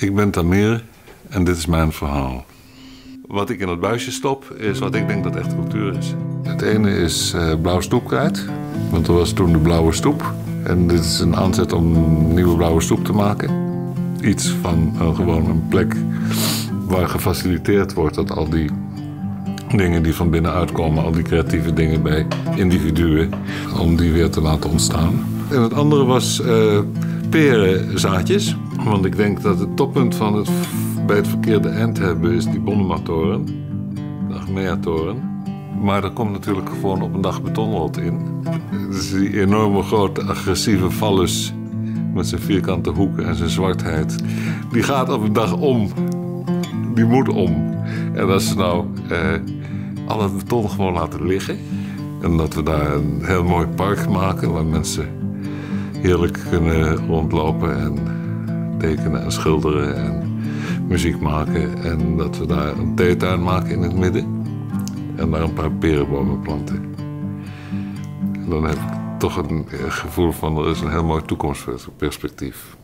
Ik ben Tamir en dit is mijn verhaal. Wat ik in het buisje stop, is wat ik denk dat echt cultuur is. Het ene is eh, blauw stoepkrijt, want er was toen de blauwe stoep. En dit is een aanzet om een nieuwe blauwe stoep te maken. Iets van eh, gewoon een plek waar gefaciliteerd wordt dat al die dingen die van binnenuit komen, al die creatieve dingen bij individuen, om die weer te laten ontstaan. En het andere was eh perenzaadjes. Want ik denk dat het toppunt van het bij het verkeerde eind hebben is die Bonnema-toren, de Achmea-toren. Maar er komt natuurlijk gewoon op een dag betonrot in. Dus die enorme grote agressieve fallus met zijn vierkante hoeken en zijn zwartheid, die gaat op een dag om. Die moet om. En als ze nou eh, al het beton gewoon laten liggen. En dat we daar een heel mooi park maken waar mensen heerlijk kunnen rondlopen en tekenen en schilderen en muziek maken. En dat we daar een theetuin maken in het midden. En daar een paar perenbomen planten. En dan heb ik toch een gevoel van er is een heel mooi toekomstperspectief.